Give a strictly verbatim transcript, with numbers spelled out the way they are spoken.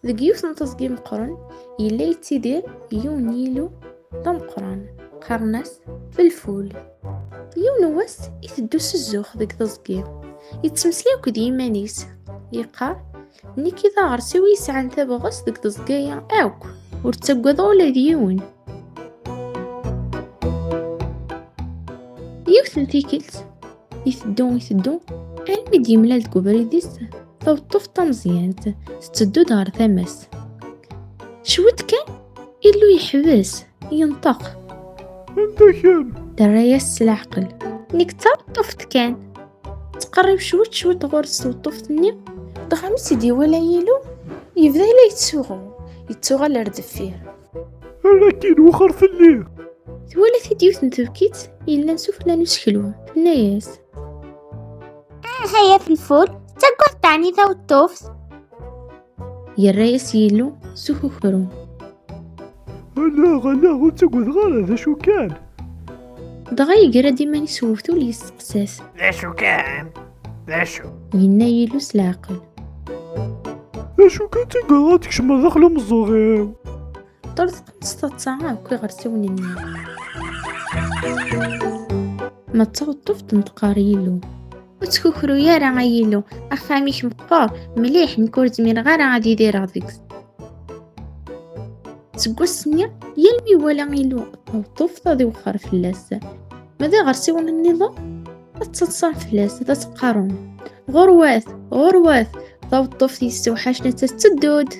Deg yiwet n teẓgi meqqren, yella yettidir yiwen n yilu d ameqqran, qqaren-as Felful. Yiwen n wass, iteddu s zzux deg teẓgi. Yettmeslay akked yiman-is. Yeqqar, "Nekk i d aɣersiw i yesɛan tabɣest deg teẓgi-a akk. Ur ttaggadeɣ ula d yiwen." Yiwet n tikkelt, iteddu, iteddu, almi d-yemlal deg ubrid-is taweṭṭuft tameẓyant, tetteddu-d ɣer tama-s. Cwiṭ kan, Illu yeḥbes, yenṭeq. "Anda kemm?" Terra-yas s leɛqel. "Nekk d taweṭṭuft kan." Tettqerrib cwiṭ, cwiṭ ɣur-s tweṭṭuft-nni. Dɣa mi tt-id-iwala Yilu, yebda la yettsuɣu, yettuɣal ar deffir. "Ar akin, wexxer fell-i!" Twala-t-id yiwet n tebkit yellan sufella n useklu, tenna-yas: "Ah, ay afelful, tettaggadeḍ teɛni taweṭṭuft?" Yerra-yas Yilu s ukukru. "Ala, ala, ur ttaggadeɣ ara, d acu kan?" Dɣa yegra-d iman-is webtul, yesteqsa-t: "D acu kan? D acu?" Yenna Yilu s leɛqel: "D acu kan, ttaggadeɣ ad tkecmeḍ daxel umeẓẓuɣ-iw." Ṭṭerḍqen s taḍsa akk iɣersiwen-nni. Ma d taweṭṭuft tenṭeq ɣer Yilu: "Ur ttkukru ara, ay Yilu, axxam-ik meqqer mliḥ, nekk ur zmireɣ ara ad idireɣ deg-s." Seg wass-nni, yal mi iwala Yilu taweṭṭuft, ad iwexxer fell-as. Ma d iɣersiwen nniḍen, ad ttaḍsan fell-as, ad as-qqaren: "Ɣurwat, ɣurwat, taweṭṭuft yessewḥacen atta tetteddu-d."